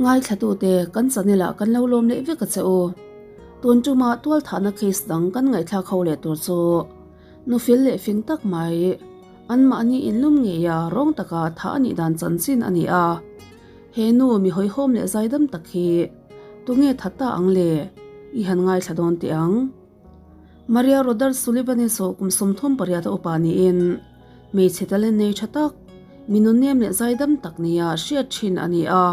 Ngaithlatute kan channel ah kan lo lawm leh vek a che u. Tun tuma tualthahna case dang kan ngaihthlak ho leh tur chu nufil leh fing tak mai anmahni inlum ngeia rawng taka thah a nih dan chanchin a ni a. He nu mi hawihhawm leh zaidam tak hi tunge that ta ang le? I han ngaithla dawn teh ang. Maria Rodar Sullivan-i chu kum 38 a upa niin hmeichhe talent nei tha tak, mi nunnem leh zaidam tak nia hriat thin a ni a.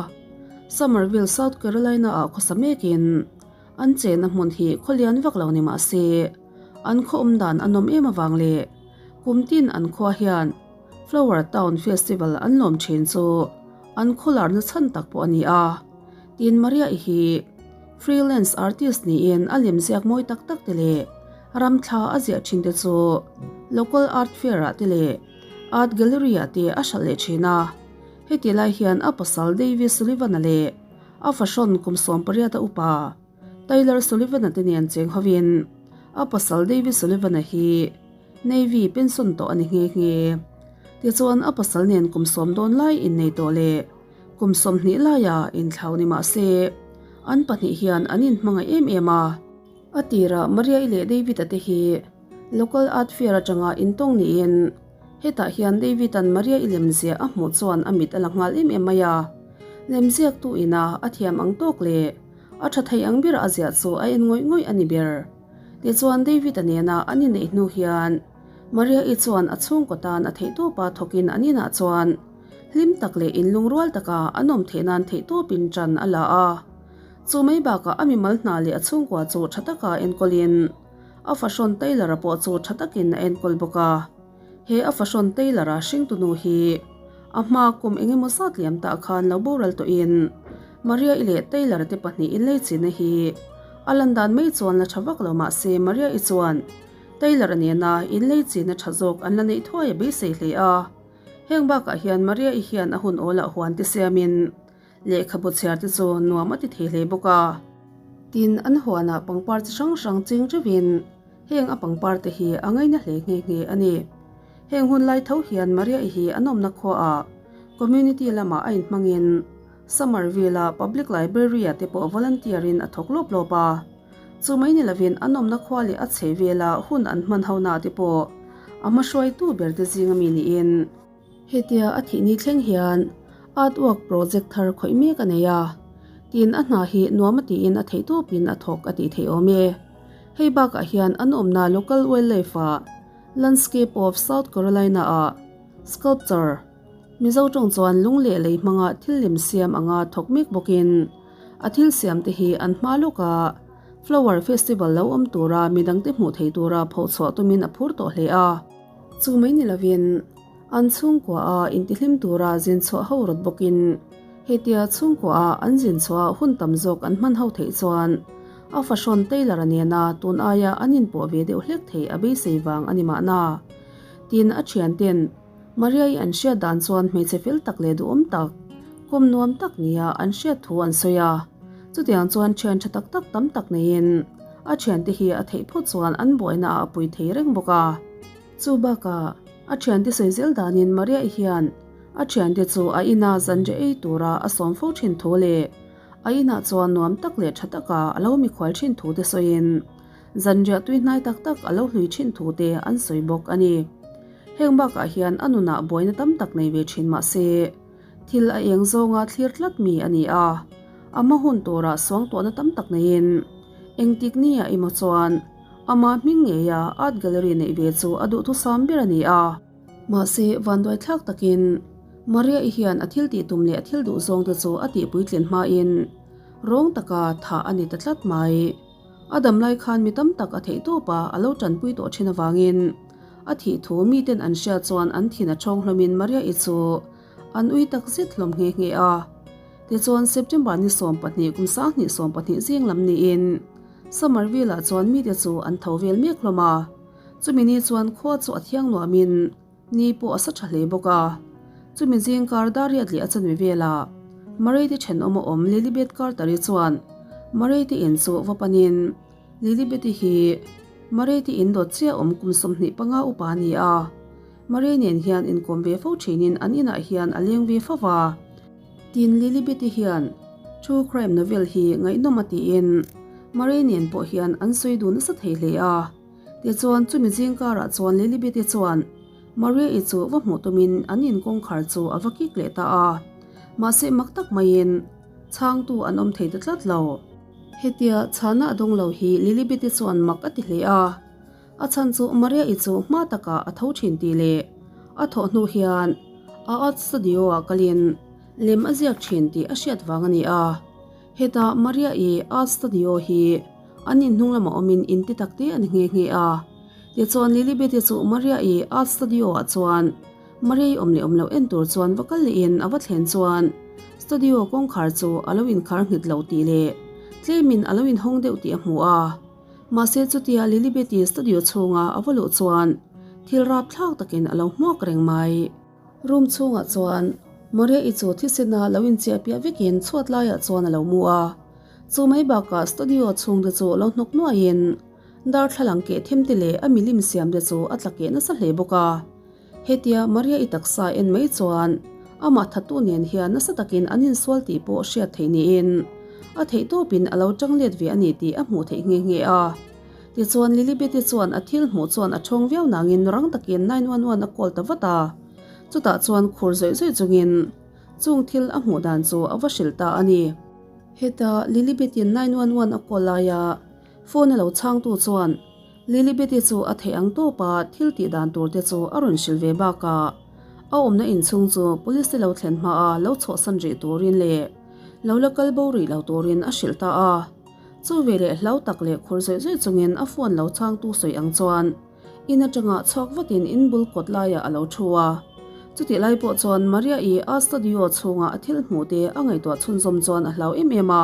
Summerville, South Carolina-ah khawsa mekin an chenna hmun hi khaw lian vak lo ni mah se, an khaw awm dan a nawm em avang leh kum tin an khua hian Flower Town Festival an lawm thin chu an khaw larna chhan tak pawh a ni a. Tin Maria-i hi Freelance artist niin a lemziak mawi tak tak te leh ramthla a ziah thin te chu local art fair ah te leh art gallery ah te a hralh leh thin a. Heti lai hian a pasal Davis Sullivan-a leh a fahrawn kum 18 a upa Tyler Sullivan-a te nen cheng hovin a pasal Davis Sullivan-a hi Navy pension tawh a ni nghe nghe. Tichuan a pasal nen kum sawm dawn lai innei tawh leh Kum 20 laia inthlau ni mah se, an pahnih hian an inhmangaih em em a. A tirah Maria-i leh David-a te hi local art fair atanga intawng niin, hetah hian David-a'n Maria-i lemziah a hmuh chuan a mit a la nghal em em mai a. Lemziaktu ina a thiam ang tawk leh a tha thei ang bera a ziah chu a en ngawih ngawih a ni ber. Tichuan David-a nena an inneih hnu hian Maria-i chuan a chhungkaw tan a theihtawpa thawkin an inah chuan Hlim tak leh inlungrual taka an awm theih nan theihtawpin ṭan a la a. Chu mai bakah a mimal hna leh a chhungkua chu ṭha taka enkawlin a fahrawn Taylor-a pawh chu ṭha takin a enkawl bawk a. He a fahrawn Taylor-a hringtunu hi a hma kum eng emaw zat liam tah khan lo boral tawhin Maria-i leh Taylor-a te pahnih inleichina hi a lan dan mai chuan la ṭha vak lo mah se Maria-i chuan Taylor-a nena inleichina ṭha zawk an la neih thuai a beisei hle a. Heng bakah hian Maria-i hian a hun awlah huan te siamin lehkhabu chhiar te chu nuam a ti thei hle bawk a. Tin, an huanah pangpar chi hrang hrang ching reuhin heng a pangpar te hi a ngaina hle nghe nghe a ni. Heng hun lai tho hian Maria-i hi a nawmna khuaah community lamah a inhmangin Summerville-a public library-ah te pawh volunteer-in a thawk lawp lawp a. Chu mai ni lovin an awmna khua leh a chhe vela hun an hman ho na te pawh a hmahruaitu ber te zinga mi niin. Hetia a thih ni thleng hian artwork project thar khawih mek a nei a, tin a hna hi nuam a tiin a theihtawpin a thawk a tih theih awm e. Hei bakah hian an awmna local wildlife ah Landscape of South Carolina ah sculpture, Mizo tawng chuan lung leh lei hmanga thil lem siam anga thawk mek bawkin a thil siam te hi an hma lawk a, Flower Festival lo awm tura midangte hmuh thei tura phochhuah tumin a phur tawh hle a. Chu mai ni lovin an chhungkua a intihlim tura zin chhuah ho rawt bawkin hetia chhungkua a an zin chhuah hun tam zawk an hman ho theih chuan a fahrawn Taylor-a nena tun aia an inpawh ve deuh hlek thei a beisei vang a ni mahna tin a thianten Maria-i an hriat dan chuan hmeichhe fel tak leh duhawm tak, kawm nuam tak nia an hriat thu an sawi a. Chutiang chuan thian tha tak tak tam tak neiin a thiante hi a theih phawt chuan an buaina ah a pui thei reng bawk a. Chu bakah a thiante sawi zel danin Maria-i hian a thiante chu a ina zanriah ei tura a sawm fo thin thu leh a inah chuan nuam tak leh tha taka a lo mikhual thin thu te sawiin zanriah tui hnai tak tak a lo hlui thin thu te an sawi bawk a ni. Heng bakah hian a nunah buaina tam tak nei ve thin mah se, thil a eng zawnga thlir tlat mi a ni a, a hma hun turah suangtuahna tam tak neiin engtik nia emaw chuan ama hming ngeia art gallery neih ve chu a duhthusam ber a ni a. Mahse, vanduaithlak takin Maria-i hian a thil tih tum leh a thil duh zawngte chu a tihpuitlin hmain rawng taka thah a ni ta tlat mai. A dam lai khan mi tam tak a theih tawp a, a lo tanpui tawh thin avangin a thih thu miten an hriat chuan an thin a chawng hlawmin Maria-i chu an ui tak zet hlawm nghe nghe a. Tichuan September ni 12 kum 2012 zing lam niin Summerville-ah chuan mite chu an tho vel mek hlawm a. Chumi ni chuan khua chu a thiang nuamin Ni pawh a sa tha hle bawk a. Chumi zing kar Dariat leh a chanve velah Murray-te thenawm a awm Lilibet Carter-i chuan Murray-te in chu va panin Lilibet-i hi Murray-te in dawt chiah awm kum 25 upa a ni a. Murray nen hian inkawm ve fo thinin an inah hian a leng ve fo va. Tin Lilibet-i hian True crime novel hi ngaihnawm a tiin Maria nen pawh hian an sawi dun nasa thei hle a. Tichuan chumi zing karah chuan Lilibet-i chuan Maria-i chu va hmuh tumin an in kawngkhar chu a va kik leh ta a. Mahse mak tak maiin chhangtu an awm thei ta tlat lo. Hetia chhana a dawng lo hi Lilibet-i chuan mak a ti hle a. A chhan chu Maria-i chu hma takah a tho thin tih leh a thawh hnu hian a art studio-ah kalin lem a ziak thin tih a hriat vang a ni a. Heta Maria-i art studio hi an inhnung lamah awmin in ti tak te a ni nghe nghe a. Tichuan Lilibet-i chu Maria-i art studio-ah chuan Maria-i awm leh awm loh en tur chuan va kal lehin a va thlen chuan studio kawngkhar chu a lo inkhar nghet lo tih leh tlemin a lo inhawng deuh tih a hmu a. Mahse chutia Lilibet-i studio chhunga a va luh chuan thil rapthlak takin a lo hmuak reng mai. Room chhungah chuan Maria-i chu thisena lo inchiah piah vekin chhuat laiah chuan a lo mu a. Chu mai bakah studio chhungte chu lo hnawk nuaiin darthlalang keh them te leh a milim siam te chu a tla keh nasa hle bawk a. Hetia Maria-i taksa en mai chuan amah thattu nen hian nasa takin an insual tih pawh hriat theih niin a theih tawpin a lo tang let ve a ni tih a hmuh theih nghe nghe a. Tichuan Lilibet-i chuan a thil hmuh chuan a thawng viau nangin rang takin 911 a call ta vat a. Chutah chuan khur zawih zawih chungin chung thil a hmuh dan chu a va hrilh ta a ni. Heta Lilibet-in 911 a call laia phone a lo chhangtu chuan Lilibet-i chu a theih ang tawpa thil tih dan tur te chu a rawn hrilh ve bakah a awmna inchhung chu police te lo thlen hmaa lo chhuahsan rih turin leh lo la kal bo rih lo turin a hrilh ta a. Chu veleh hlau tak leh khur zawih zawih chungin a phone lo chhangtu sawi ang chuan in atanga chhuak vatin in bul kawt laiah a lo thu a. Chutih lai pawh chuan Maria-i a studio chhunga a thil hmuh te a ngaihtuah chhunzawm chuan a hlau em em a.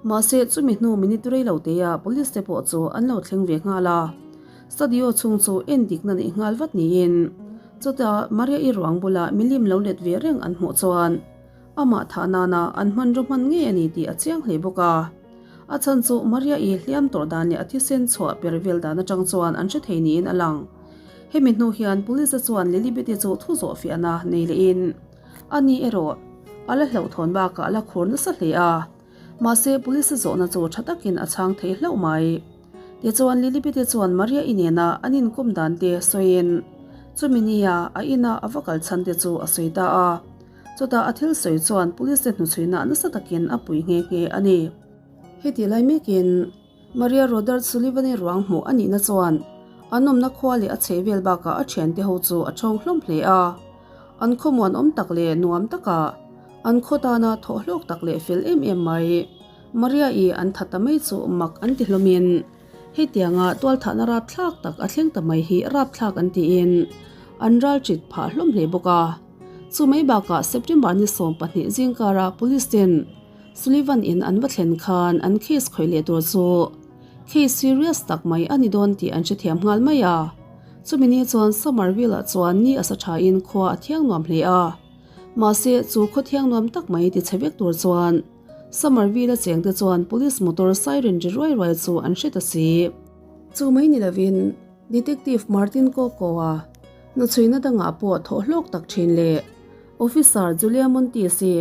Mahse chumi hnu minute rei lo teia police te pawh chu an lo thleng ve nghal a. Studio chhung chu en dikna neih nghal vat niin chutah Maria-i ruang bula milim lo let ve reng an hmuh chuan Amah thah nana an hmanraw hman ngei a ni tih a chiang hle bawk a. A chhan chu Maria-i hliam tawrh dan leh a thisen chhuah per vel dan atang chuan an hre thei niin a lang. Hemi hnu hian Police-a chuan Lilibet-i chu thu zawh fiahna nei lehin a ni erawh a la hlauhthawn bakah a la khur nasa hle a. Mahse Police-a zawhna chu tha takin a chhang thei hlauh mai. Tichuan Lilibet-i chuan Maria-i nena an inkawm dan te sawiin chumi nia a ina a va kal chhan te chu a sawi ta a. Chutah a thil sawi chuan police te hnuchhuina nasa takin a pui nghe nghe a ni. Heti lai mekin Maria Rodert Sullivan-i ruang hmuh a nihna chuan an awmna khua leh a chheh vel bakah a thiante ho chu a thawng hlawm hle a. An khaw muanawm tak leh nuam takah an khaw tana thawh hlawk tak leh fel em em mai Maria-i an tha ta mai chu mak an ti hlawmin hetianga tualthahna rapthlak tak a thleng ta mai hi rapthlak an tiin an ralchit phah hlawm hle bawk a. Chu mai bakah September ni 12 zingkara Police ten Sullivan in an va thlen khan an case khawih leh tur chu case serious tak mai a ni dawn tih an hrethiam nghal mai a. Chumi ni chuan Somerville ah chuan ni a sa thain khua a thiang nuam hle a. Mahse chu khaw thiang nuam tak mai ti chhe vek tur chuan Somerville a chengte chuan Police motor siren ri ruai ruai chu an hre ta si. Chu mai ni lovin Detective Martin Coco-a Hnuchhuina dangah pawh thawh hlawk tak thin leh Officer Julia Montes-i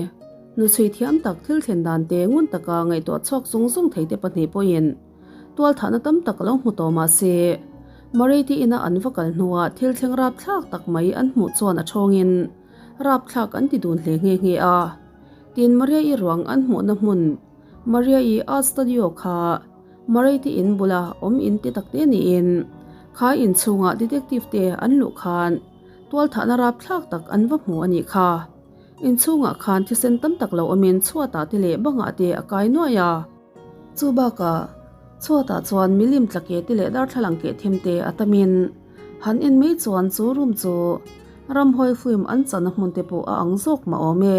hnuchhui thiam tak thil thlen dan te ngun taka ngaihtuah chhuak zung zung thei te pahnih pawhin tualthahna tam tak lo hmu tawh mah se Murray-te ina an va kal hnuah thil thleng rapthlak tak mai an hmuh chuan a thawngin rapthlak an ti dun hle nghe nghe a. Tin Maria-i ruang an hmuhna hmun Maria-i art studio kha Murray-te in bula awm in ti tak te niin kha inchhungah detective te an luh khan tualthahna rapthlak tak an va hmu a nih kha. Inchhungah khan thisen tam tak lo awmin chhuatah te leh bangah te a kai nuai a. Chu bakah chhuatah chuan milim tla ke te leh darthlalang keh them te a tamin han en mai chuan chu room chu ramhuai film an chana hmun te pawh a ang zawk mah awm e.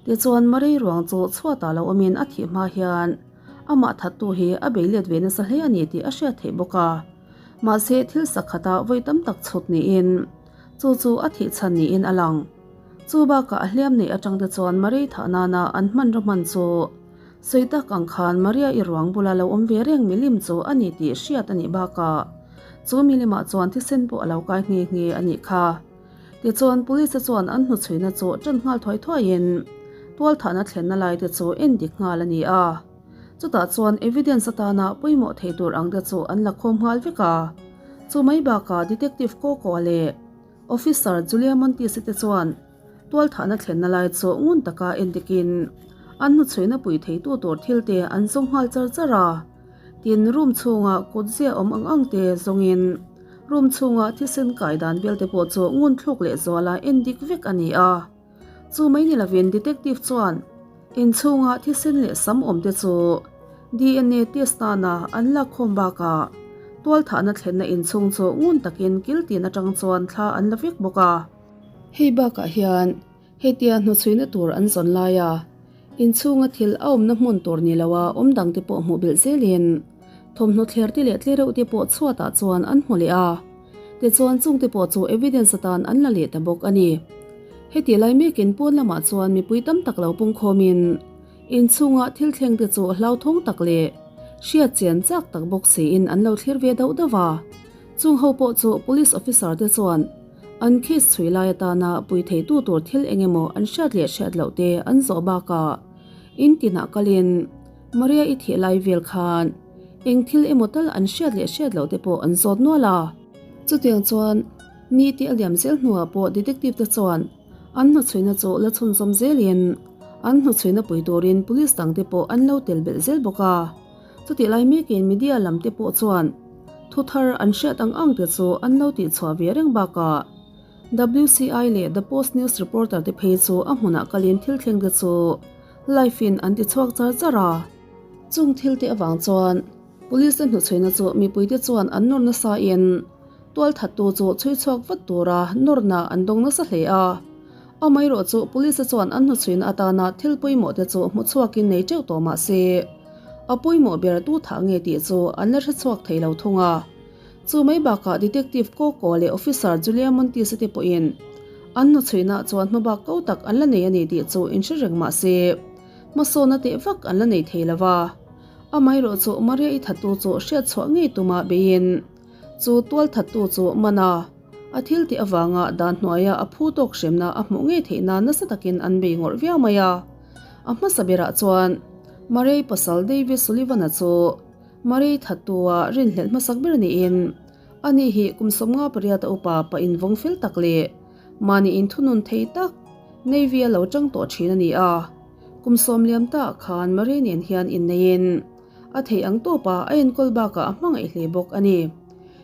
Tichuan Murray ruang chu chhuatah lo awmin a thih hma hian Amah thattu hi a bei let ve nasa hle a ni tih a hriat theih bawk a. Mahse, thil sakhatah vawi tam tak chhut niin chu chu a thih chhan niin a lang. Chu bakah a hliam neih atang te chuan Maria thah nana an hmanraw hman chu sawi tak ang khan Maria-i ruang bula lo awm ve reng milim chu a ni tih hriat a nih bakah chu milimah chuan thisen pawh a lo kai nghe nghe a nih kha. Tichuan, Police-a chuan an hnuchhuina chu ṭan nghal thuai thuaiin. Tualthahna thlenna lai te chu en dik nghal a ni a. Chutah chuan evidence atana pawimawh thei tur ang te chu an la khawm nghal vek a. Chu mai bakah Detective Coco-a leh Officer Julia Montes-i te chuan tualthahna thlenna lai chu ngun taka en dikin an hnuchhuina pui theitu tur thil te an zawng nghal char char a. Tin, room chhunga kut zia awm ang ang te zawngin room chhunga thisen kai dan vel te pawh chu ngun thluk leh zuala en dik vek a ni a. Chu mai ni lovin detective chuan inchhunga thisen leh sam awm te chu DNA test nana an lakkhawm bakah tualthahna thlenna inchhung chu ngun takin kil tin atang chuan thla an la vek bawk a. Hei bakah hian hetia hnuchhuina tur an zawn laia inchhunga thil a awmna hmun tur ni loa awm dangte pawh hmuh belh zelin thawmhnaw thler te leh tlereuh te pawh chhuatah chuan an hmu leh a. Tichuan chungte pawh chu evidence atan an la leh ta bawk a ni. Heti lai mekin pawn lamah chuan mipui tam tak lo pungkhawmin inchhunga thil thlengte chu hlauthawng tak leh hriat chian chak tak bawk siin an lo thlir ve dauh dauh a. Chung ho pawh chu police officer te chuan an case chhui lai atana pui theitu tur thil eng emaw an hriat leh hriat loh te an zawh bakah in tinah kalin Maria i thih lai vel khan Eng thil emaw tal an hriat leh hriat loh te pawh an zawt nual a. Chutiang chuan ni te a liam zel hnuah pawh detective te chuan an hnuchhuina chu la chhunzawm zelin an hnuchhuina pui turin police dang te pawh an lo tel belh zel bawk a. Chutih lai mekin media lam te pawh chuan thu thar an hriat ang ang te chu an lo tihchhuah ve reng bakah WCI leh The Post News reporter te phei chu a hmunah kalin thil thleng te chu live in an ti chhuak char char a. Chung thil te avang chuan Police te hnuchhuina chu mipuite chuan an nawr nasa in tualthattu chu chhui chhuak vat tura nawrna an dawng nasa hle a. Amaherawh chu Police te chuan an hnuchhuina atana thil pawimawh te chu hmu chhuakin nei teuh tawh mah se a pawimawh ber tu thah nge tih chu an la hre chhuak thei lo thung a. Chu mai bakah Detective Coco leh Officer Julia Montes te pawhin an hnuchhuina chuan hmabak ko tak an la nei a ni tih chu inhre reng mah se Hmasawn a teh vak an la nei thei lo va, amaherawh chu Maria i thattu chu hriat chhuah ngei tuma beiin chu tual thattu chu man a, a thil tih avanga dan hnuaia a phu tawk hremna a hmuh ngei theih nan nasa takin an bei ngawrh viau mai a. A hmasa berah chuan Maria i pasal David Sullivan-a chu Maria i thattu-a rinhlelh hmasak ber niin ani hi kum 58 a upa pa invawng fel tak leh Mahni inthunun thei tak Navy a lo tang tawh thin a ni a, kum sawm liam ta khan Marie nen hian inneiin a theih ang tawpa a enkawl bakah a hmangaih hle bawk a ni.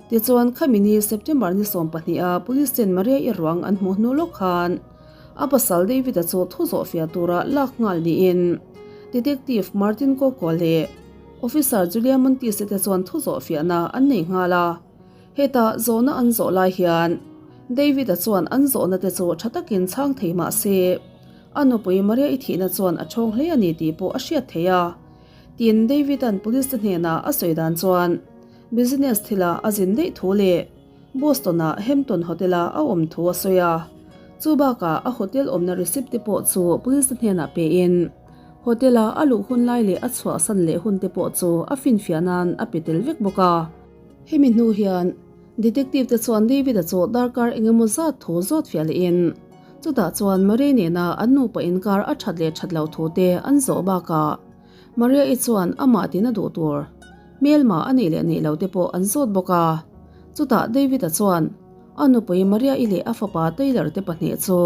Tichuan, khami ni September ni 12 a Police ten Maria i ruang an hmuh hnu lawk khan a pasal David-a chu thu zawh fiah tura lak nghal niin Detective Martin Coco leh Officer Julia Montes-te te chuan thu zawh fiahna an nei nghal a. Heta zawhna an zawh lai hian David-a chuan an zawhna te chu tha takin chhang thei mah se, a nupui Maria-i thihna chuan a ṭhawng hle a ni tih pawh a hriat thei a. Tin, David-a'n police te hnena a sawi dan chuan business thila a zin daih thu leh Boston-a Hampton Hotel-a a awm thu a sawi a. Chu bakah a hotel awmna receipt te pawh chu police te hnenah pein hotel-a a luh hun lai leh a chhuahsan leh hun te pawh chu a finfiah nan a pe tel vek bawk a. Hemi hnu hian Detective te chuan David-a chu darkar eng emaw zat thu zawt fiah lehin chutah chuan Maria nena an nupa inkar a that leh that loh thu te an zawh bakah Maria-i chuan amah tina duh tur hmelma a neih leh neih lo te pawh an zawt bawk a. Chutah David-a chuan a nupui Maria-i leh a fapa Taylor te pahnih chu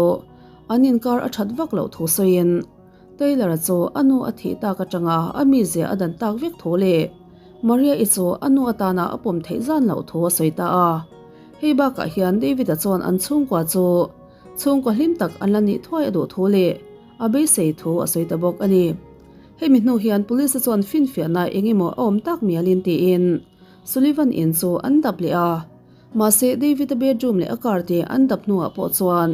an inkar a that vak loh thu sawiin Taylor-a chu a nu a thih tak atanga a mizia a dan tak vek thu leh Maria-i chu a nu atana a pawm theih zan loh thu a sawi ta a. Hei bakah hian David-a chuan an chhungkua chu chhungkua hlim tak an la nih thuai a duh thu leh a beisei thu a sawi ta bawk a ni. Hemi hnu hian Police-a chuan finfiahna eng emaw a awm tak mialin tiin Sullivan in chu an dap leh a. Mahse David-a bedroom leh a car te an dap hnuah pawh chuan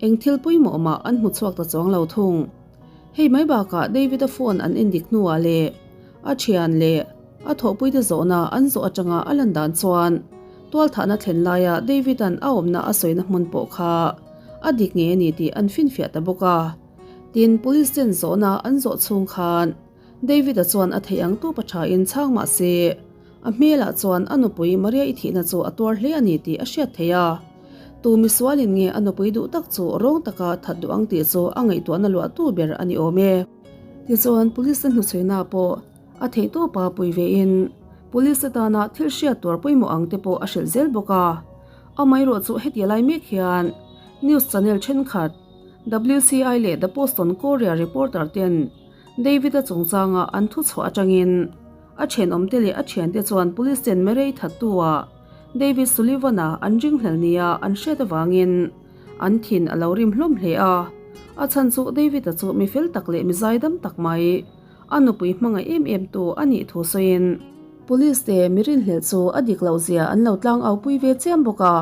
Eng thil pawimawh mah an hmu chhuak ta chuang lo thung. Hei mai bakah David-a phone an endik hnuah leh a thian leh a thawhpuite zawhna an zawh atanga a lan dan chuan tualthahna thlen laia David-a'n a awmna a sawina hmun pawh kha a dik ngei a ni tih an finfiah ta bawk a. Tin, police ten zawhna an zawh chhung khan David-a chuan a theih ang tawpa thain chhang mah se a hmelah chuan a nupui Maria-i thihna chu a tuar hle a ni tih a hriat theih a. Tu misualin nge a nupui duh tak chu rawng taka that duh ang tih chu a ngaihtuahna luahtu ber a ni awm e. Tichuan police te hnuchhuina pawh a theihtawpa pui vein police te tana thil hriat tur pawimawh ang te pawh a hrilh zel bawk a. Amaherawh chu heti lai mek hian news channel thenkhat WCI leh The Post on Korea reporter ten David-a chungchanga an thuchhuah atangin a thenawmte leh a thiante chuan police ten Merei thattu-ah David Sullivan-a an ringhlel nia an hriat avangin an thin a lo rim hlawm hle a. A chhan chu David-a chu mi fel tak leh mi zaidam tak mai, a nupui hmangaih em em tu a nih thu sawiin Police te mi rinhlelh chu a dik loh zia an lo tlang au pui ve chiam bawk a.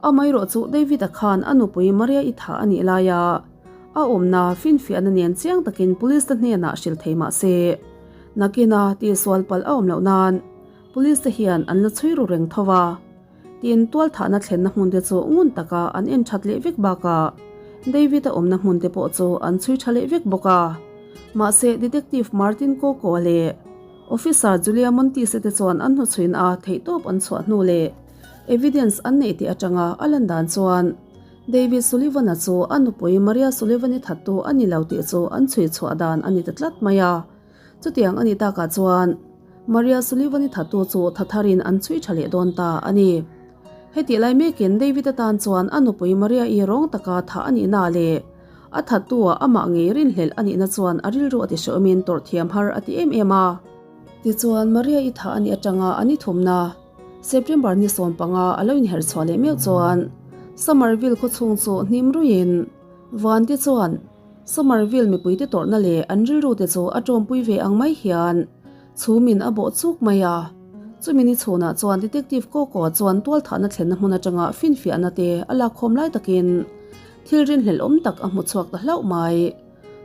Amaherawh chu David-a khan a nupui Maria-i thah a nih laia a awmna finfiahna nen chiang takin Police te hnenah hrilh thei mah se, nakina tihsual palh a awm loh nan Police te hian an la chhui ru reng tho a, tin tualthahna thlenna hmun te chu ngun taka an en that leh vek bakah David-a awmna hmun te pawh chu an chhui tha leh vek bawk a. Mahse Detective Martin Coco-a leh Officer Julia Montis-a te chuan an hnuchhuina a theihtawp an chhuah hnu leh evidence an neih tih atanga a lan dan chuan David Sullivan-a chu a nupui Maria Sullivan-i thattu a ni lo tih chu an chhui chhuah dan a ni ta tlat mai a. Chutiang a nih takah chuan Maria Sullivan-i thattu chu tha tharin an chhui tha leh dawn ta a ni. Hetih lai mekin David-a tan chuan a nupui Maria-i rawng taka thah a nihna leh a thattu-ah amah ngei rinhlelh a nihna chuan a rilru a ti hrehawmin tawrh thiam har a ti em em a. Tichuan Maria-i thah a nih atanga a ni thumna September ni 15 a lo inherh chhuah leh meuh chuan Somerville khawchhung chu hnim ruiin Vante chuan Somerville mipuite tawrhna leh an rilrute chu a tawmpui ve ang mai hian chhumin a bawh chuk mai a. Chumi ni chhunah chuan Detective Coco chuan tualthahna thlenna hmun atanga finfiahna te a lakkhawm lai takin thil rinhlelh awm tak a hmu chhuak ta hlauh mai.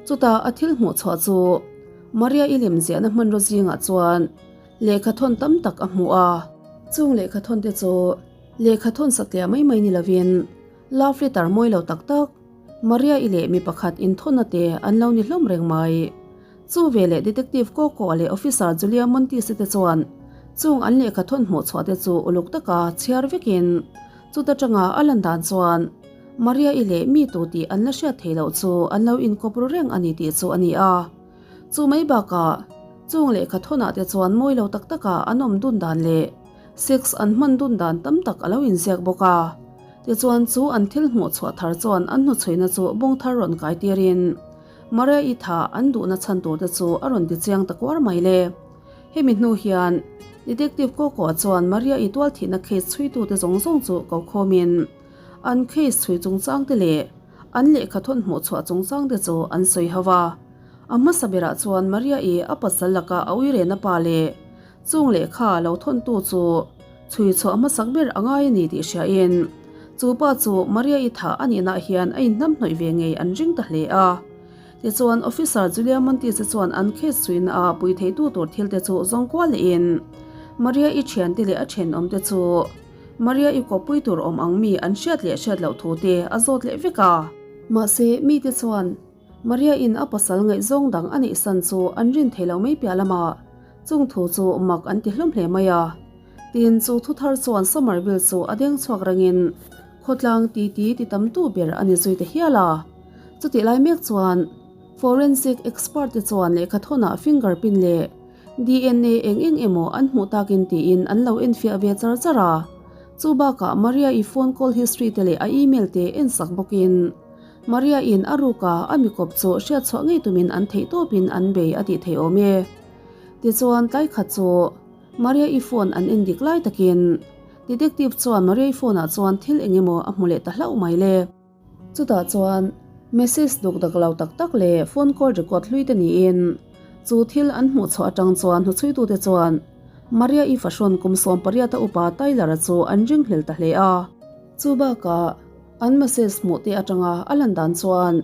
Chutah a thil hmuh chhuah chu Maria-i lemziahna hmanraw zingah chuan lehkha thawn tam tak a hmu a. Chung lehkha thawn te chu lehkha thawn satliah mai mai ni lovin love letter mawi lo tak tak, Maria-i leh mi pakhat inthawnna te an lo ni hlawm reng mai. Chu veleh Detective Coco-a leh Officer Julia Montis-i te chuan chung an lehkha thawn hmuh chhuah te chu uluk taka chhiar vekin chuta tanga a lan dan chuan Maria-i leh mi tu tih an la hriat theih loh chu an lo inkawp ru reng a ni tih chu a ni a. Chu mai bakah chung lehkha thawnah te chuan mawi lo tak taka an awm dun dan leh Sex an hman dun dan tam tak a lo inziak bawk a. Tichuan chu an thil hmuh chhuah thar chuan an hnuchhuina chu bawng thar rawn kai tirin Maria-i tha an duhna chhan tur te chu a rawn ti chiang ta kuar mai le. Hemi hnu hian Detective Coco-a chuan Maria-i tualthihna case chhuitute zawng zawng chu ko khawmin an case chhui chungchang te leh an lehkha thawn hmuh chhuah chungchang te chu an sawi ho a. A hmasa berah chuan Maria-i a pasal laka a uirena pa leh Chung lehkha lo thawntu chu chhui chhuah hmasak ber a ngai a ni tih hriain chu pa chu Maria-i thah a nihnaah hian a inhnamhnawih ve ngei an ring ta hle a. Tichuan Officer Julia Montes-a chuan an case chhuina ah pui theitu tur thil te chu zawng kual lehin Maria-i thiante leh a thenawmte chu Maria-i kawppui tur awm ang mi an hriat leh hriat loh thu te a zawt leh vek a. Mahse mite chuan Maria-in a pasal ngaihzawng dang a neih san chu an rin thei lo mai piah lamah Chung thu chu mak an ti hlawm hle mai a. Tin, chu thu thar chuan Somerville chu a deng chhuak rengin khawtlang titi ti tamtu ber a ni zui ta hial a. Chutih lai mek chuan forensic expert te chuan lehkha thawnah fingerprint leh DNA eng eng emaw an hmuh takin tiin an lo enfiah ve char char a. Chu bakah Maria-i phone call history te leh a email te ensak bawkin Maria-in a ruka a mikawp chu hriatchhuah ngei tumin an theihtawpin an bei a tih theih awm e. Tichuan, tlai khat chu Maria-i phone an en dik lai takin Detective chuan Maria-i phone ah chuan thil eng emaw a hmu leh ta hlauh mai le. Chutah chuan message duk dak lo tak tak leh phone call record hlui te niin chu thil an hmuh chhuah atang chuan hnuchhuitute chuan Maria-i fahrawn kum 18 a upa Tyler-a chu an ringhlel ta hle a. Chu bakah An message hmuh te atanga a lan dan chuan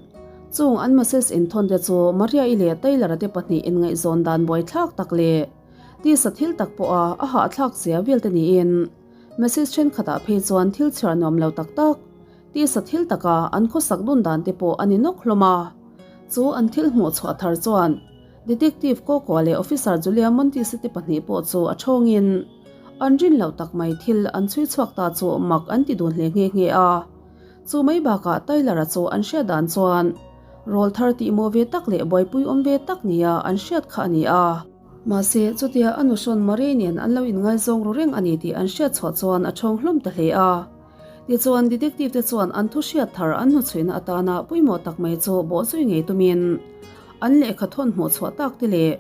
chung an message inthawn te chu Maria-i leh Taylor-a te pahnih inngaihzawn dan buaithlak tak leh tisa thil tak pawha a hahthlak zia vel te niin message thenkhatah phei chuan thil chhiar nuam lo tak tak tisa thil taka an khawsak dun dan te pawh a ni nawk hlawm a. Chu an thil hmuh chhuah thar chuan Detective Coco leh Officer Julia Montis-i te pahnih pawh chu a thawngin an rin loh tak mai thil an chhui chhuak ta chu mak an ti dun hle nghe nghe a. Chu mai bakah Tyler-a chu an hriat dan chuan rawl thar tihmawh ve tak leh buaipui awm ve tak nia an hriat kha a ni a. Mahse, chutia a nuhrawn Marie nen an lo inngaizawng ru reng a ni tih an hriat chhuah chuan a ṭhawng hlawm ta hle a. Tichuan, detective te chuan an thu hriat thar an hnuchhuihna atana pawimawh tak mai chu bawhzui ngei tumin an lehkha thawn hmuh chhuah tak te leh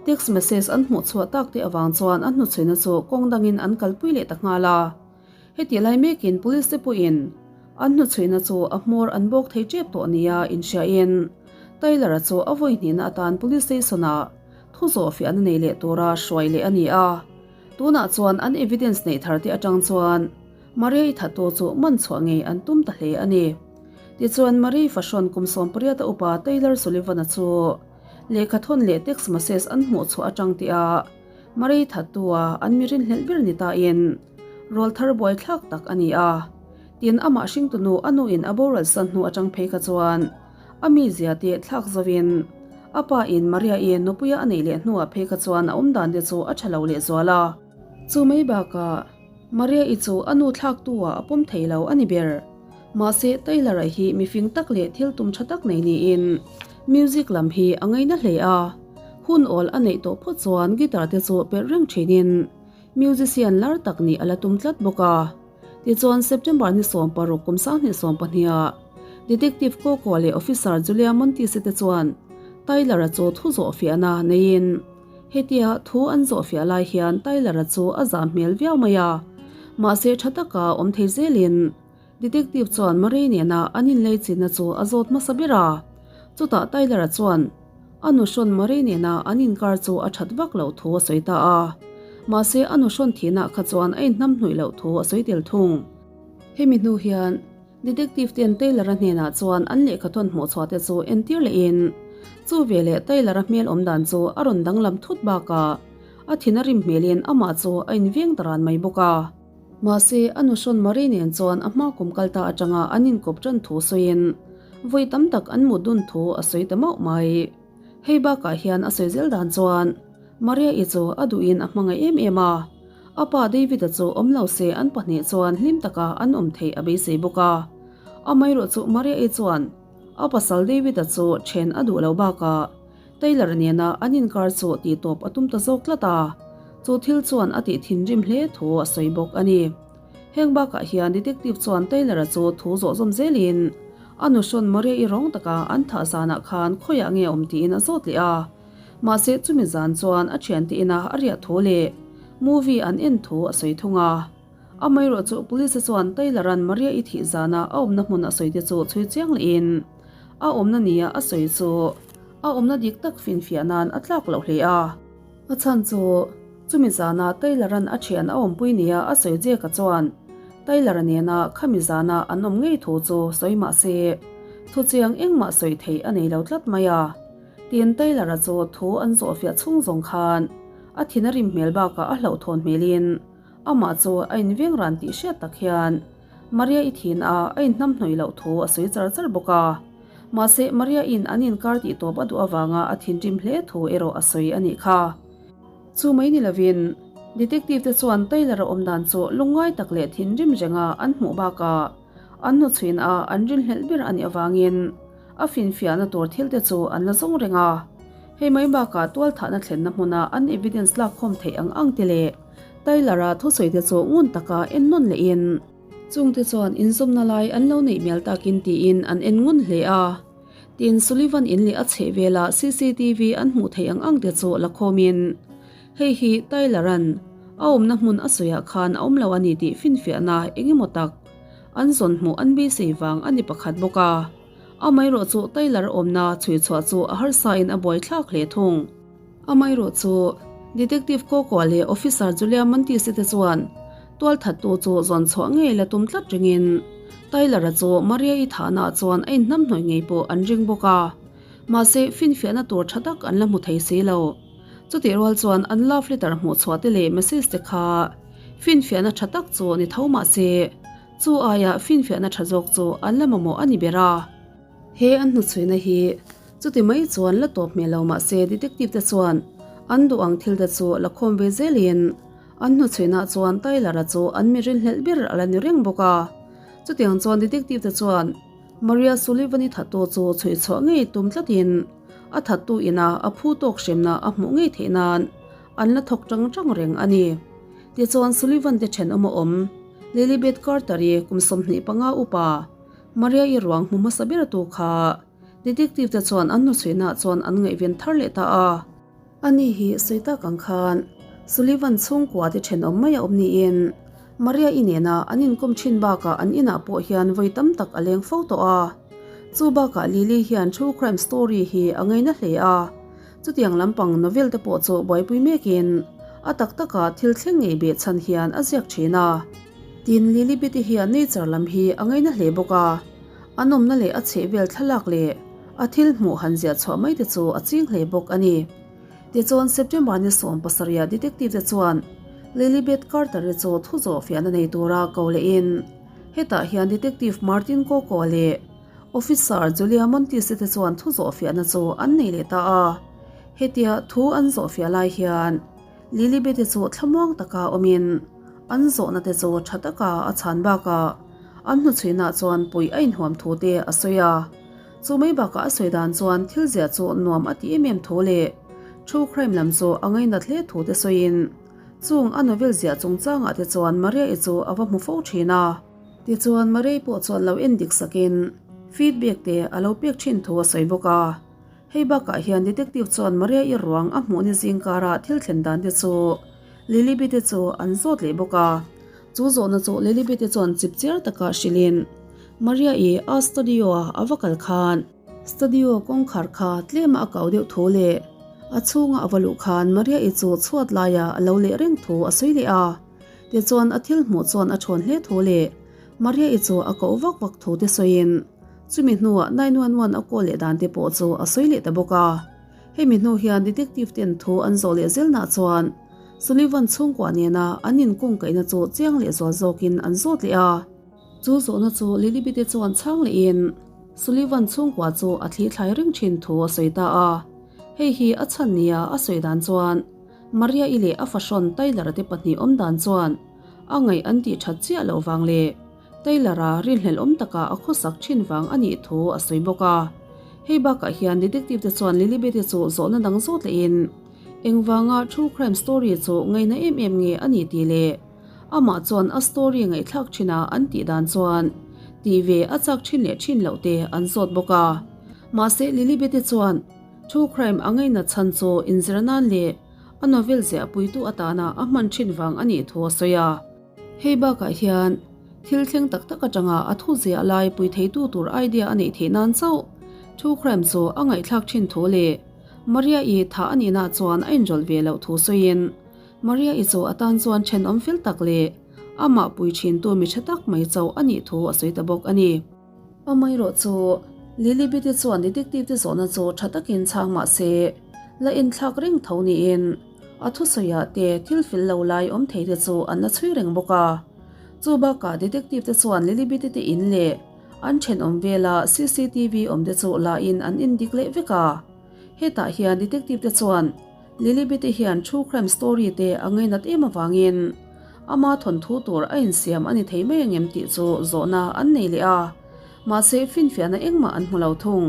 text message an hmuh chhuah tak te avang chuan an hnuchhuihna chu kawng dangin an kalpui leh ta nghal a. Heti lai mekin police te pawhin an hnuchhuihna chu a hmawr an bawk thei tep tawh nia inhriain Tyler-a chu a vawi hnihna atan police station-ah thu zawhfiahna nei leh tura hruai leh a ni a. Tunah chuan an evidence neih thar te atang chuan Maria-i thattu chu man chhuah ngei an tum ta hle a ni. Tichuan Maria-i fahrawn kum 18 a upa Taylor Sullivan-a chu lehkha thawn leh text message an hmuh chhuah atang tih-a Maria-i thattu-a an mi rinhlelh ber ni tain rawl thar buaithlak tak a ni a. Tin, amah hringtunu a nuin a boral san hnu atang phei kha chuan a mizia te thlak zovin a pa in Maria-i nupuia a neih leh hnuah phei kha chuan a awm dan te chu a tha lo leh zual a. Chu mai bakah Maria-i chu a nu thlaktu ah a pawm thei lo a ni ber. Mahse Taylor-a hi mifing tak leh thil tum tha tak nei niin music lam hi a ngaina hle a, hun awl a neih tawh phawt chuan guitar te chu perh reng thinin musician lar tak nih a la tum tlat bawk a. Tichuan, September ni 16 kum 2012 ah Detective Coco leh Officer Julia Montis-i te chuan Tyler-a chu thu zawhfiahna neiin hetia thu an zawhfiah lai hian Tyler-a chu a zah hmel viau mai a. Mahse tha taka awm thei zelin Detective chuan Murray nena an inlei chinna chu a zawt hmasa ber a. Chutah Tyler-a chuan A nuhrawn Murray nena an inkar chu a that vak loh thu a sawi ta a. Mahse a nuhrawn thihna kha chuan a inhnam hnuih loh thu a sawi tel thung. Hemi hnu hian Detective ten Taylor-a hnenah chuan an lehkha thawn hmuh chhuah te chu entir lehin chu veleh Taylor-a hmel awm dan chu a rawn danglam thut bakah a thin a rim hmelin amah chu a inveng ta ran mai bawk a. Mahse, a nuhrawn Marie nen chuan a hma kum kal ta atanga an inkawp tan thu sawiin vawi tam tak an mut dun thu a sawi ta mauh mai. Hei bakah hian a sawi zel dan chuan Maria-i chu a duhin a hmangaih em em a, a pa David-a chu awm lo se an pahnih chuan hlim taka an awm theih a beisei bawk a. Amaherawh chu Maria-i chuan a pasal David-a chu then a duh lo bakah Taylor nena an inkar chu tihtawp a tum ta zawk tlat a, chu thil chuan a tih thinrim hle thu a sawi bawk a ni. Heng bakah hian detective chuan Taylor-a chu thu zawh zawm zelin a nuhrawn Maria-i rawng taka an thah zanah khan khawiah nge awm tiin a zawt leh a, mahse chumi zan chuan a thiante ina a riah thu leh movie an en thu a sawi thung a. Amaherawh chu police chuan Taylor-a'n Maria-i thih zana a awmna hmun a sawi te chu chhui chiang lehin a awmna nia a sawi chu A awmna dik tak finfiah nan a tlak loh hle a. A chhan chu, chumi zana Taylor-a'n a thian a awmpui nia a sawi Jake-a chuan Taylor-a nena khami zana an awm ngei thu chu sawi mah se, thuchiang engmah sawi theih a nei lo tlat mai a. Tin, Taylor-a chu thu an zawhfiah chhung zawng khan a thin a rim hmel bakah a hlauhthawn hmelin amah chu a inveng ran tih hriat tak hian Maria-i thin a a inhnamhnawih loh thu a sawi char char bawk a. Mahse, Maria-in an inkar tih tawp a duh avanga a thinrim hle thu erawh a sawi a nih kha. Chu mai ni lovin, Detective te chuan Taylor-a awm dan chu lungngai tak leh thinrim renga an hmuh bakah an hnuchhuin a an rinhlelh ber a nih avangin a finfiahna tur thil te chu an la zawng reng a. Hei mai bakah tualthahna thlenna hmuna an evidence lakkhawm theih ang ang te leh Taylor-a thusawi te chu ngun taka en nawn lehin, Chungte chuan inzawmna lai an lo neih mial takin tiin an en ngun hle a. Tin, Sullivan in leh a chheh vela cctv an hmuh theih ang ang te chu la khawmin, Hei hi Tyler-a'n a awmna hmun a sawiah khan a awm lo a ni tih finfiahna eng emaw tak an zawn hmuh an beisei vang a ni pakhat bawk a. Amaherawh chu Tyler awmna chhui chhuah chu a harsain a buaithlak hle thung. Amaherawh chu Detective Coco leh Officer Julia Montis-i te chuan tualthattu chu zawn chhuah ngei la tum tlat ringin Tyler-a chu Maria-i thahnaah chuan a inhnamhnawih ngei pawh an ring bawk a. Mahse, finfiahna tur tha tak an la hmu thei si lo. Chutih rual chuan an love letter hmuh chhuah te leh message te kha finfiahna tha tak chu ni tho mahse, chu aia finfiahna tha zawk chu an la mamawh a ni ber a. He an hnuchhuihna hi chuti mai chuan la tawp hmel lo mah se detective te chuan an duh ang thil te chu la khawm ve zelin an hnuchhuihna chuan Tyler-a chu an mi rinhlelh ber a la ni reng bawk a. Chutiang chuan detective te chuan Maria Sullivan-i thattu chu chhui chhuah ngei tum tlatin a thattu ina a phu tawk hremna a hmuh ngei theih nan an la thawk tang tang reng a ni. Tichuan Sullivan te thenawm a awm Lilibet Carter-i kum 25 upa Maria-i ruang hmu hmasa ber tu kha detective te chuan an hnuchhuihnaah chuan an ngaihven thar leh ta a. Ani hi sawi tak ang khan Sullivan chhungkua te thenawm mai a awm niin Maria-i nena an inkawm thin bakah an inah pawh hian vawi tam tak a leng fo tawh a. Chu bakah Lily hian true crime story hi a ngaina hle a, chutiang lampang novel te pawh chu buaipui mekin a tak taka thil thleng ngei beh chhan hian a ziak thin a. Tin, Lily Betty hian nature lam hi a ngaina hle bawk a, a nawmna leh a chhehvel thlalak leh a thil hmuh han ziah chhuah mai te chu a ching hle bawk a ni. Tichuan, September ni 17 ah detective te chuan Lilibet Carter-i chu thu zawh fiahna nei tura ko lehin hetah hian Detective Martin Coco leh Officer Julia Montis-i te chuan thu zawh fiahna chu an nei leh ta a. Hetia thu an zawh fiah lai hian Lilibet-i chu thlamuang taka awmin an zawhna te chu tha taka a chhan bakah an hnuchhuinah chuan puih a inhuam thu te a sawi a. Chu mai bakah a sawi dan chuan thil ziah chu nuam a ti em em thu leh true crime lam chu a ngainat hle thu te sawiin chung a novel ziah chungchangah te chuan Maria-i chu a va hmu fo thin a. Tichuan Maria-i pawh chuan lo en dik sakin feedback te a lo pek thin thu a sawi bawk a. Hei bakah hian detective chuan Maria-i ruang a hmuh ni zingkara thil thlen dan te chu Lilibi te chu an zawt leh bawk a. Chu zawhna chu Lilibi te chuan chip chiar taka hrilhin Maria-i a studio-a a va kal khan studio kawngkhar kha tlema a kau deuh thu leh a chhunga a va luh khan Maria-i chu chhuat laia a lo leh reng thu a sawi leh a. Tichuan a thil hmuh chuan a thawn hle thu leh Maria-i chu a koh vak vak thu te sawiin chumi hnuah 911 a call leh dan te pawh chu a sawi leh ta bawk a. Hemi hnu hian detective ten thu an zawh leh zelnah chuan Sullivan chhungkua nena an inkungkaihna chu chiang leh zual zawkin an zawt leh a. Chu zawhna chu Lilibite chuan chhang lehin Sullivan chhungkua chu a thli thlai reng thin thu a sawi ta a. Hei hi a chhan nia a sawi dan chuan Maria-i leh a fahrawn Tyler-a te pahnih awm dan chuan a ngaih an tih that chiah loh vang leh Taylor-a rinhlelh awm takah a khawsak thin vang a nih thu a sawi bawk a. Hei bakah hian detective te chuan Lilibet-i chu zawhna dang zawt lehin engvanga true crime story chu ngaihna em em nge a nih tih leh amah chuan a story ngaihthlak thin a an tih dan chuan tih ve a chak thin leh thin loh te an zawt bawk a. Mahse Lilibet-i chuan true crime a ngaihna chhan chu inzir nan leh a novel ziah puitu atana a hman thin vang a nih thu a sawi a. Hei bakah hian thil thleng tak tak atanga a thu ziah lai pui theitu tur idea a neih theih nan chauh true crime chu a ngaihthlak thin thu leh Maria-i thah a nihna chuan a inrawlh ve loh thu sawiin Maria-i chu a tan chuan thenawm fel tak leh amah pui thintu mi tha tak mai chauh a nih thu a sawi ta bawk a ni. Amaherawh chu Lilibet-i chuan detective te zawhna chu tha takin chhang mah se la inthlak reng tho niin A thusawiah te thil fel lo lai awm thei te chu an la chhui reng bawk a. Chu bakah detective te chuan Lilibet-i te in leh an thenawm vela cctv awm te chu la in an indik leh vek a. Hetah hian detective te chuan Lilibet-i hian true crime story te a ngainat em avangin ama thawnthu tur a insiam a ni thei mai angem tih chu zawhna an nei leh a. Mahse finfiahna engmah an hmu lo thung.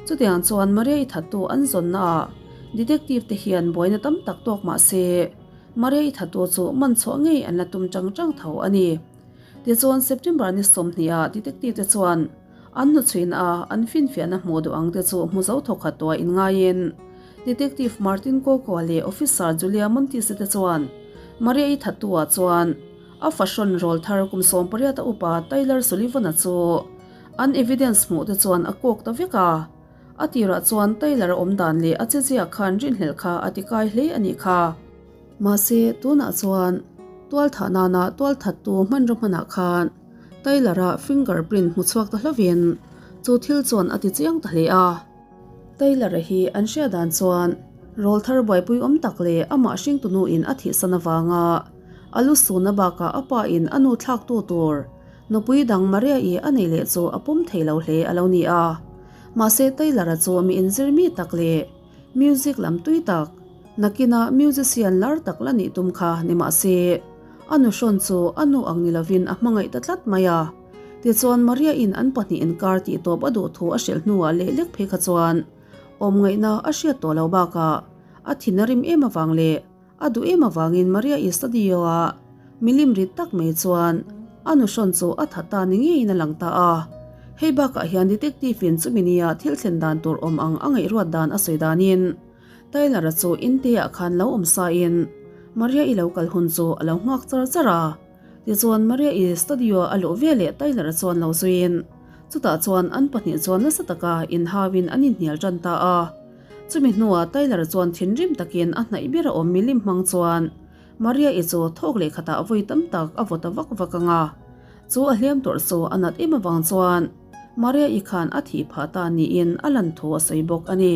Chutiang chuan Maria-i thattu an zawnnaah detective te hian buaina tam tak tawk mah se, Maria-i thattu chu man chhuah ngei an la tum chang chang tho a ni. Tichuan September ni 20 ah detective te chuan an hnuchhuina a an finfiahna hmuh duh ang te chu hmu zo thawkhat tuah inngaiin Detective Martin Coco leh Officer Julia Montis-a te chuan Maria-i thattu ah chuan a fahrawn rawl thar kum 18 a upa Tyler Sullivan-a chu An evidence hmuh te chuan a kawk ta vek a, a tirah chuan Taylor a awm dan leh a chezia khan rinhlelh kha a ti kai hle a nih kha. Mahse, tunah chuan tualthah nana tualthattu hmanraw hmanah khan Taylor-a fingerprint hmu chhuak ta hlovin chu thil chuan a ti chiang ta hle a. Taylor-a hi an hriat dan chuan rawl thar buaipui awm tak leh amah hringtunuin a thihsan avanga a lu sunna bakah a pa in a nu thlaktu tur Nupui dang Maria-i a neih leh chu a pawm thei lo hle a lo ni a. Mahse Taylor-a chu mi inzir mi tak leh music lam tui tak, nakina musician lar tak la nih tum kha ni mahse a nu hrawn chu a nu ang ni lovin a hmangaih ta tlat mai a. Tichuan Maria-in an pahnih inkar tih tawp a duh thu a hrilh hnuah leh lek phei kha chuan awm ngaihna a hriat tawh lo bakah a thin a rim em avang leh a duh em avangin Maria-i studio-a milim rit tak mai chuan a nuhrawn chu a that ta ni ngeiin a lang ta a. Hei bakah hian detective-in chumi nia thil thlen dan tur awm ang a ngaihruat dan a sawi danin Tyler-a chu inte-ah khan lo awm sain Maria-i lo kal hun chu a lo nghak char char a. Tichuan Maria-i studio a luh ve leh Tyler-a chuan lo zuiin chutah chuan an pahnih chuan nasa taka inhauin an inhnial tan ta a. Chumi hnuah Tyler-a chuan thinrim takin a hnaih ber a awm milim hmang chuan Maria-i chu thawk leh khatah vawi tam tak a vaw ta vak vak ang a. Chu a hliam tawrh chu a nat em avang chuan Maria-i khan a thih phah ta niin a lan thu a sawi bawk a ni.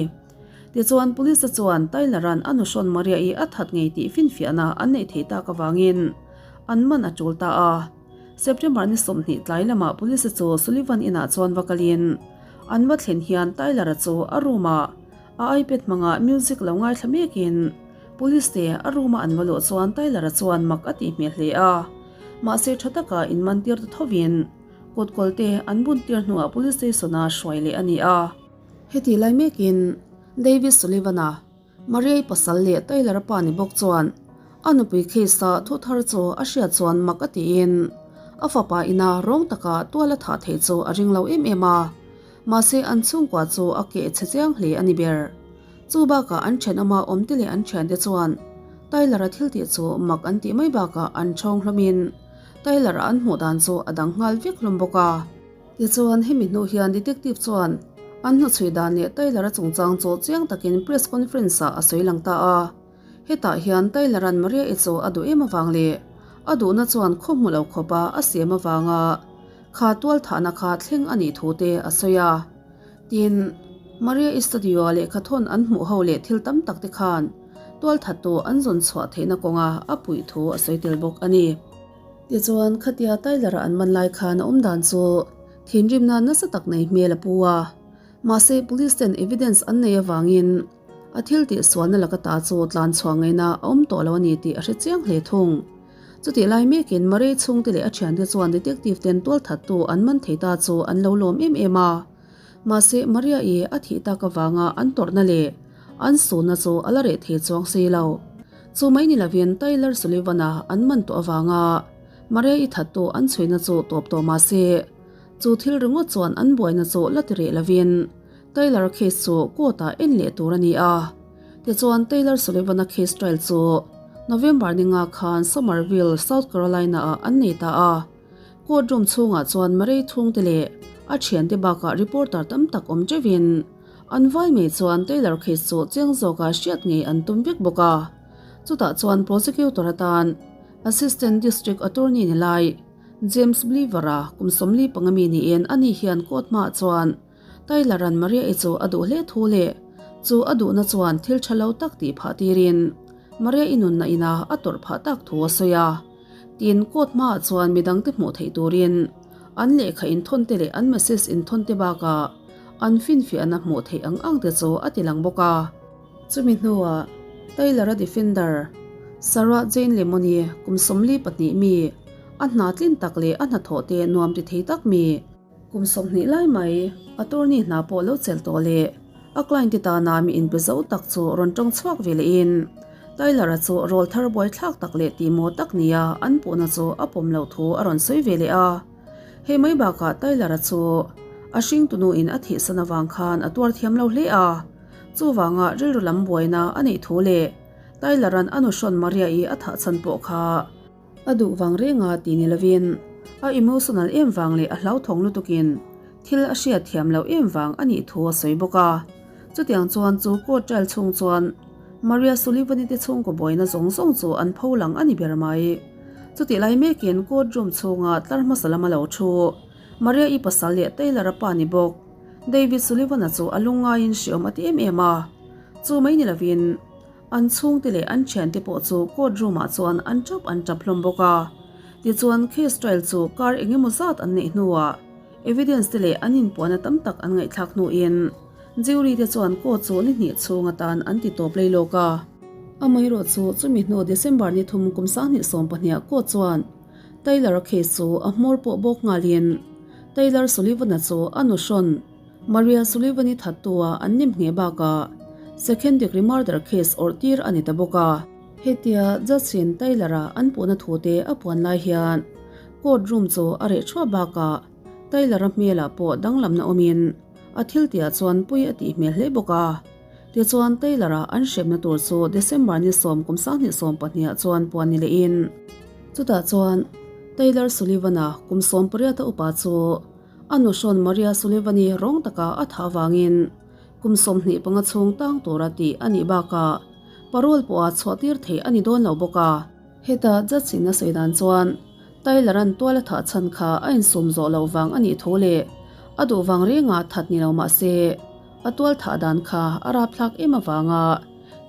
Tichuan Police-te chuan Tyler-a'n a nuhrawn Maria-i a that ngei tih finfiahna an neih theih tak avangin an man a tul ta a. September ni 20 tlai lamah Police-te chu Sullivan inah chuan va kalin an va thlen hian Tyler-a chu a room-ah a iPad hmanga music lo ngaithla mekin Police-te a room-a an va luh chuan Tyler-a chuan mak a tih hmel hle a. Mahse tha taka inmantir ta thovin kutkawl-te an buntir hnuah Police Station-a hruai leh a ni a. Heti lai mekin David Sullivan-a, Maria-i pasal leh Tyler-a pa ni bawk chuan a nupui case-a thu thar chu a hriat chuan mak a tiin a fapa ina rawng taka tual a thah theih chu a ring lo em em a. Mahse an chhungkua chu a keh chhe chiang hle a ni ber. Chu bakah an thenawma awmte leh an thiante chuan Tyler-a thil tih chu mak an tih mai bakah an thawng hlawmin Tyler-a an hmuh dan chu a dang nghal vek hlawm bawk a. Tichuan, hemi hnu hian detective chuan an hnuchhui dan leh Tyler-a chungchang chu chiang takin press conference-ah a sawi lang ta a. Hetah hian Tyler-a'n Maria-i chu a duh em avang leh a duhna chuan khaw hmu lo khawpa a siam avanga kha tualthahna kha thleng a nih thu te a sawi a. Tin, Maria-i studio-a lehkhathawn an hmuh ho leh thil tam tak te khan tualthattu an zawn chhuah theihna kawnga a puih thu a sawi tel bawk a ni. Tichuan, khatia Tyler-a an man lai khan a awm dan chu thinrimna nasa tak nei hmel a pu a. Mahse, police ten evidence an nei avangin a thil tih sualna laka ta chu tlan chhuah ngaihna a awm tawh lo a ni tih a hre chiang hle thung. Chutih lai mekin Murray chhungte leh a thiante chuan detective ten tualthattu an man thei ta chu an lo lawm em em a. Mahse, Maria-i a thih tak avanga an tawrhna leh an sunna chu a la reh thei chuang si lo. Chu mai ni lovin Tyler Sullivan-a an man tawh avanga Maria-i thattu an chhuina chu tawp tawh mah se, chu thil ringawt chuan an buaina chu la ti reh lovin Tyler case chu court-ah en leh tur a ni a. Tichuan, Tyler Sullivan-a case trial chu November ni nga khan Summerville, South Carolina-ah an nei ta a. Court room chhungah chuan Murray chhungte leh a thiante bakah reporter tam tak awm teuhin an vai mai chuan Taylor case chu chiang zawka hriat ngei an tum vek bawk a. Chutah chuan prosecutor atan Assistant District Attorney ni lai James Bleever-a kum 45 mi niin ani hian court hmaah chuan Taylor-a'n Maria-i chu a duh hle thu leh chu a duhna chuan thil tha lo tak tih phah tirin Maria-i nunna ina a tawrh phah tak thu a sawi a. Tin, court hmaah chuan midangte hmuh theih turin an lehkha inthawnte leh an message inthawnte bakah an finfiahna hmuh theih ang ang te chu a ti lang bawk a. Chumi hnuah Taylor-a defender Sarah Jane Lemon-i kum 42 mi, a hna tlin tak leh a hnathawh te nuam ti thei tak mi, Kum 20 lai mai attorney hna pawh lo chelh tawh leh a client te tana mi inpe zo tak chu rawn tawng chhuak ve lehin Tyler-a chu rawl thar buaithlak tak leh tihmaw tak nia an puhna chu a pawm loh thu a rawn sawi ve leh a. Hei mai bakah Tyler-a chu a hringtunuin a thihsan avang khan a tuar thiam lo hle a, chuvanga rilru lam buaina a neih thu leh Tyler-a'n a nuhrawn Maria-i a thah chhan pawh kha A duh vang renga ti ni lovin a emotional em vang leh a hlauthawng lutukin thil a hriat thiam loh em vang a nih thu a sawi bawk a. Chutiang chuan chu court trial chhung chuan Maria Sullivan-i te chhungkaw buaina zawng zawng chu an pho lang a ni ber mai. Chutih lai mekin court room chhunga tlar hmasa lama lo thu Maria-i pasal leh Taylor-a pa ni bawk David Sullivan-a chu a lungngaiin hreawm a ti em em a. Chu mai ni lovin An chhungte leh an thiante pawh chu court room ah chuan an tap an tap hlawm bawk a. Tichuan case trial chu kar eng emaw zat an neih hnuah evidence te leh an inpuahna tam tak an ngaihthlak hnuin jury te chuan court chu ni hnih chhung atan an ti tawp lei lawk a. Amaherawh chu chumi hnu December ni thum kum 2020 ah court chuan Taylor-a case chu a hmawr pawh bawk nghalin. Taylor Sullivan-a chu a nu hrawn Maria Sullivan-i thattu-a an nim ngheh bakah second degree murder case awrh tir a ni ta bawk a. Hetia Judge-in Taylor-a an puhna thute a puan lai hian court room chu a reh thuah bakah Taylor-a hmelah pawh danglamna awmin a thil tihah chuan pui a tih hmel hle bawk a. Tichuan Taylor-a an hremna tur chu December ni sawm kum sanghnih sawm pahnihah chuan puan ni lehin chutah chuan Taylor Sullivan-a kum sawm pariata upa chu a nuhrawn Maria Sullivan-i rawng taka a thah avangin kum 25 chhung tang tura tih a nih bakah parole pawha chhuahtir theih a ni dawn lo bawk a. Heta judge in a sawi dan chuan Tyler-a'n tual a thah chhan kha a insum zawh loh vang a nih thu leh a duh vang renga that ni lo mah se a tual thah dan kha a rapthlak em avanga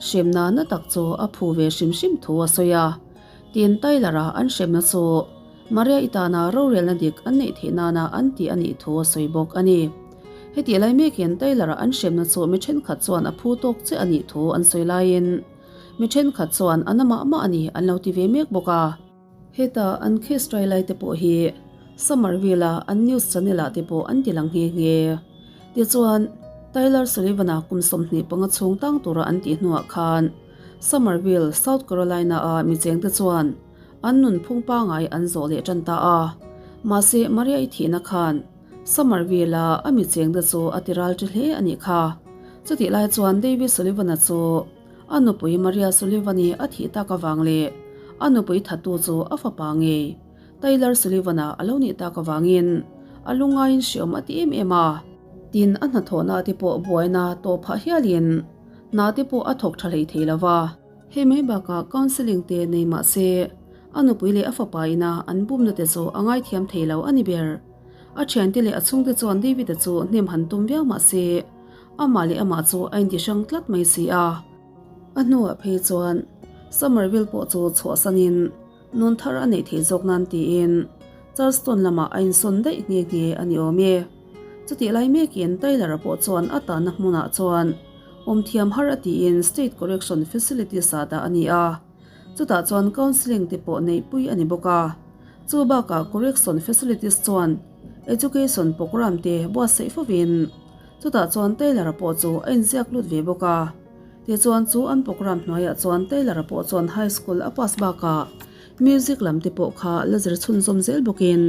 hremna na tak chu a phu ve hrim hrim thu a sawi a. Tin, Tyler-a an hremna chu Maria-i tana rorelna dik an neih theih nana an tih a nih thu a sawi bawk a ni. Hetih lai mekin Tyler-a an hremna chu mi thenkhat chuan a phu tawk chiah a nih thu an sawi laiin Mi thenkhat chuan a na mah mah a ni an lo ti ve mek bawk a. Heta an case try lai te pawh hi Somerville-a an news channel ah te pawh an ti lang nghe nghe. Tichuan, Tyler Sullivan-a kum 25 chhung tang tura an tih hnuah khan Summerville, South Carolina-a mi chengte chuan an nunphung pangai an zawh leh tan ta a. Mahse, Maria-i thihna khan Summerville-a a mi chengte chu a ti ral ṭi hle a nih kha. Chutih lai chuan David Sullivan-a chu A nupui Maria Sullivan-i a thih tak avang leh a nupui thattu chu a fapa ngei Tyler Sullivan-a a lo nih tak avangin a lungaiin hreawm a ti em em a. Tin, a hnathawhna te pawh buaina tawh phah hialin hna te pawh a thawk tha hlei thei lo va. Hei mai bakah counselling te nei mah se a nupui leh a fapa ina an bumna te chu a ngaithiam thei lo a ni ber. A thiante leh a chhungte chuan David-a chu hnem han tum viau mah se Amah leh amah chu a inti hrang tlat mai si a. A hnuah phei chuan Somerville pawh chu chhuahsanin nun thar a neih theih zawk nan tiin Charleston lamah a insawn daih nghe nghe a ni awm e. Chutih lai mekin Tyler-a pawh chuan a tanna hmunah chuan awmthiam har a tiin State Correction Facilities-ah dah a ni a. Chutah chuan counselling te pawh neihpui a ni bawk a. Chu bakah Correction Facilities chuan Education Programme te buatsaih fovin chutah chuan Taylor-a pawh chu a inziak lut ve bawk a. Tichuan chu an programme hnuaiah chuan Taylor-a pawh chuan high school a pass bakah music lam te pawh kha la zir chhunzawm zel bawkin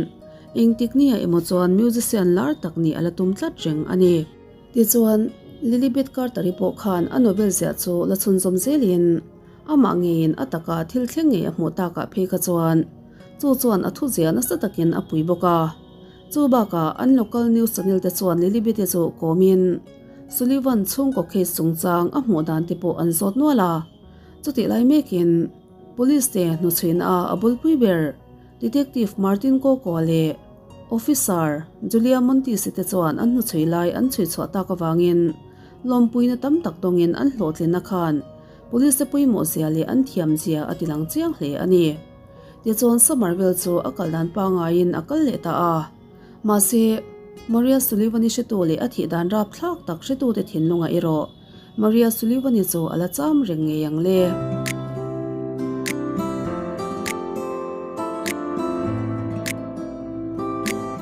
engtik nia emaw chuan musician lar tak nih a la tum tlat reng a ni. Tichuan Lilibet Carter-i pawh khan a novel ziah chu la chhunzawm zelin Amah ngeiin a taka thil thleng ngei a hmuh takah phei kha chuan chu chuan a thuzia nasa takin a pui bawk a. Chu bakah an local news channel te chuan Lilibet-i chu kawmin Sullivan chhungkaw case chungchang a hmuh dan te pawh an zawt nual a. Chutih lai mekin police te hnuchhuihna a a bulpui ber Detective Martin Coco-a leh Officer Julia Montisi te chuan an hnuchhui lai an chhui chhuah tak avangin lawmpuina tam tak tawngin an hlawhtlinna khan Police te pawimawh zia leh an thiam zia a ti lang chiang hle a ni. Tichuan Somerville chu a kal dan pangaiin a kal leh ta a. Mahse, Maria Sullivan-i hretu leh a thih dan rapthlak tak hretute thinlungah erawh Maria Sullivan-i chu a la cham reng ngei ang le.